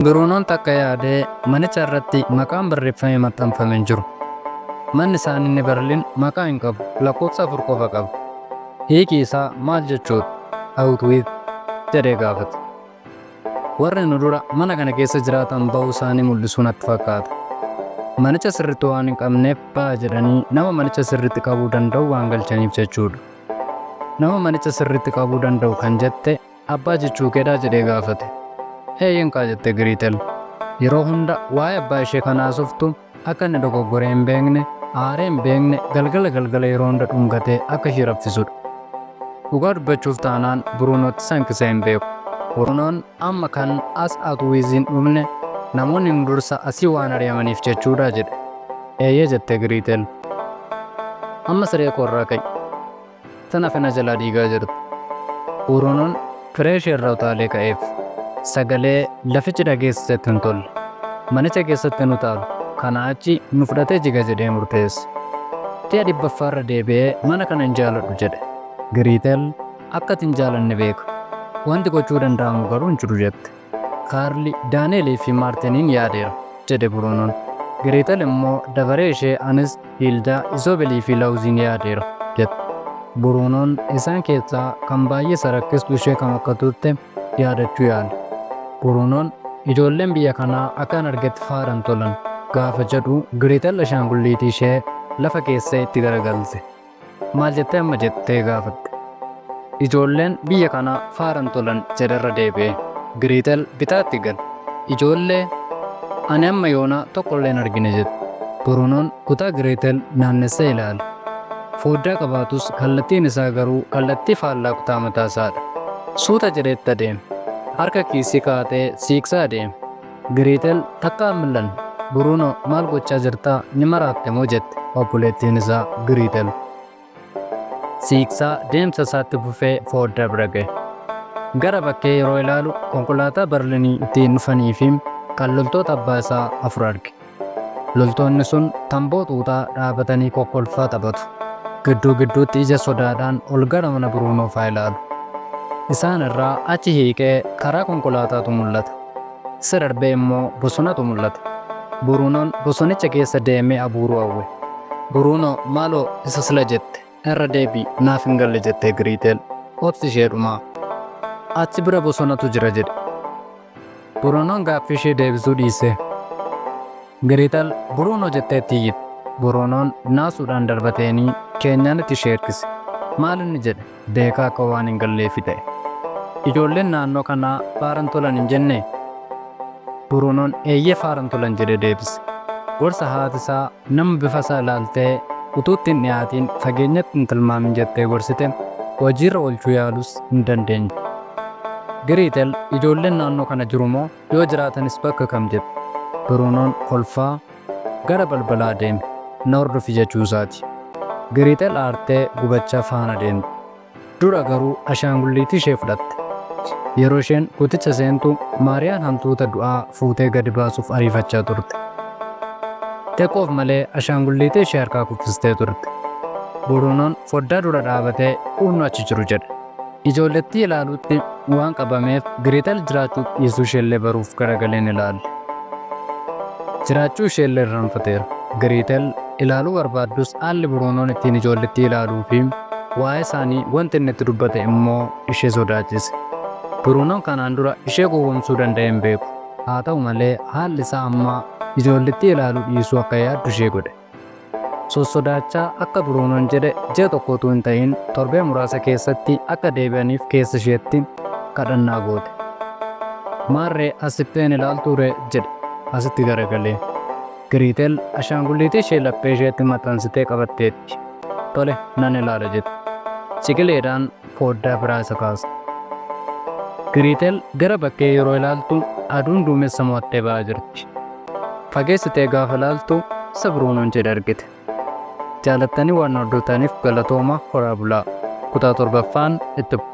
Biruunoon takka yaadee manicha irratti maqaan barreeffamee maxxanfame hin jiru. Manni isaanii inni Berliin maqaa hin qabu, lakkoofsa 4 qofa qaba. Hiiki isaa maal jechuudha? Awutwiiz jedhee gaafate. Warri nu dura mana kana keessa jiraatan ba'uu isaanii mul'isuu natti fakkaata. Manicha sirriitti waan hin qabneef ba'a jedhanii nama manicha sirriitti qabuu danda'u waan galchaniif jechuudha. Nama manicha sirriitti qabuu danda'u kan jette abbaa jechuu keedhaa jedhee gaafate. Eeyyeen kaa jette Giriitel. Yeroo hunda waa'ee abbaa ishee kan haasoftu akka inni dogoggoree hin beekne, aaree hin beekne, galgala galgala yeroo hunda dhungatee akka ishee raffisudha. Dhugaa dubbachuuf taanaan Buruunootti sanqisee hin beeku. Buruunoon amma kan as Atwiiziin dhufne namoonni nu dursa asii waan ari'amaniif jechuudha jedhe. Eeyyee jette Giriitel. Amma siree koo irraa ka'i. Sana fena jalaa dhiigaa jirti. Buruunoon firee ishee irraa utaalee ka'eef. Sagalee lafichi dhageessisetti hin tolle. Manicha keessatti hin utaalu. Kanaa achi nu fudhatee jiga jedhee murteesse. Si'a 100ffaa irra deebi'ee mana kana hin jaaladhu jedhe. Giriitel akka ati hin jaalanne beeka. Wanti gochuu danda'amu garuu hin jiru jette. Kaarli, Daani'elii fi Maartiniin yaadeera, jedhe Buruunoon. Giriitel immoo dabaree ishee anis Hiildaa, Isoobelii fi Lawuziin yaadeera, jette. Buruunoon isaan keessaa kan baay'ee isa rakkistu ishee kam akka turte yaadachuu yaale. Buruunoon, Ijoolleen biyya kanaa akkan argetti faara hin tolan, gaafa jedhu Giriitel ashaangulliitii ishee lafa keessee itti garagalte. Maal jette amma jettee gaafatte. Ijoolleen biyya kanaa faara hin tolan jedhe irra deebi'ee. Giriitel bitaatti gale. Ijoollee? Ani amma yoonaa tokkollee hin argine jette. Buruunoon kutaa Giriitel naannessee ilaale. Fooddaa qabaatus kallattiin isaa garuu kallattii faallaa kutaa mataa isaadha. Suuta jedhee itti adeeme. Harka kiisii kaa'atee siiqsaa adeeme. Giriitel takkaa hin mil'anne. Buruunoo maal gochaa jirtaa ni maraatte moo jette obboleettiin isaa Giriitel. Siiqsaa deemsa isaatti fufee fooddaa bira ga'e. Gara bakkee yeroo ilaalu konkolaataa Barlinii ittiin dhufanii fi kan loltoota abbaa isaa 4 arge. Loltoonni sun tamboo xuuxaa dhaabatanii kokkolfaa taphatu. Gidduu gidduutti ija sodaadhaan ol gara mana Buruunoo faa ilaalu. Isaan irraa achi hiiqee karaa konkolaataatu mul'ata. Isa darbee immoo bosonatu mul'ata. Buruunoon bosonicha keessa deemee abuuruu hawwe. Buruunoo, maaloo isa sila jette irra deebi'i naaf hin galle jette Giriitel. Obsi ishee dhumaa. Achi bira bosonatu jira jedhe. Buruunoon gaaffii ishee deebisuu dhiise. Giriitel, Buruunoo jettee itti iyyite. Buruunoon naasuudhaan darbateenii keenyanitti ishee hirkise. Maal inni jedhe beekaa akka waan hin galleefi ta'e. Ijoolleen naannoo kanaa faaran tolan hin jennee? Buruunoon eeyyee faaran tolan jedhee deebise. Gorsa haati isaa nama bifa isaa ilaaltee utuu itti hin dhiyaatiin fageenyatti hin tilmaamin jettee gorsite hojiirra oolchuu yaalus hin dandeenye. Giriitel ijoolleen naannoo kana jiru moo yoo jiraatanis bakka kam jette. Biruunoon kolfaa gara balbalaa deeme. Na hordofi jechuu isaati. Giriitel aartee gubachaa faana deemte. Dura garuu ashaangulliitii ishee fudhatte. Yeroo isheen kuticha seentu Maariyaan hantuuta du'aa fuutee gadi baasuuf ariifachaa turte. Xiqqoof malee ashaangulliitii ishee harkaa kuffistee turte. Buruunoon foddaa dura dhaabatee kunno achi jiru jedhe. Ijoollettii ilaaluutti waan qabameef Giriitel jiraachuu dhiisuu isheellee baruuf garagalee hin ilaalle. Jiraachuu isheellee irraanfateera. Giriitel ilaaluu barbaaddus haalli Buruunoon ittiin ijoollettii ilaaluu fi waa'ee isaanii wanti inni itti dubbate immoo ishee sodaachise. Buruunoon kanaan dura ishee gowwoomsuu danda'ee hin beeku. Haa ta'u malee haalli isaa ammaa ijoollettii ilaaluu dhiisuu akka yaaddu ishee godhe. Sossodaachaa akka Buruunoon jedhe ji'a tokko utuu hin ta'in torbee muraasa keessatti akka deebi'aniif keessa isheetti kadhannaa goote. Maarree as siqxee hin ilaaltuuree? jedhe asitti garagalee. Giriitel ashaangulliitii ishee laphee isheetti maxxansitee qabatteetti. Tole, nan ilaala jette. Ciqileedhaan fooddaa biraa isa kaaste. Giriitel gara bakkee yeroo ilaaltu aduun duumessa mo'attee ba'aa jirti. Fageessitee gaafa ilaaltu isa Biruunoon jedhe argite. Jaalattanii waan na hordoftaniif galatooma horaa bulaa. Kutaa 7ffaan itti fufa.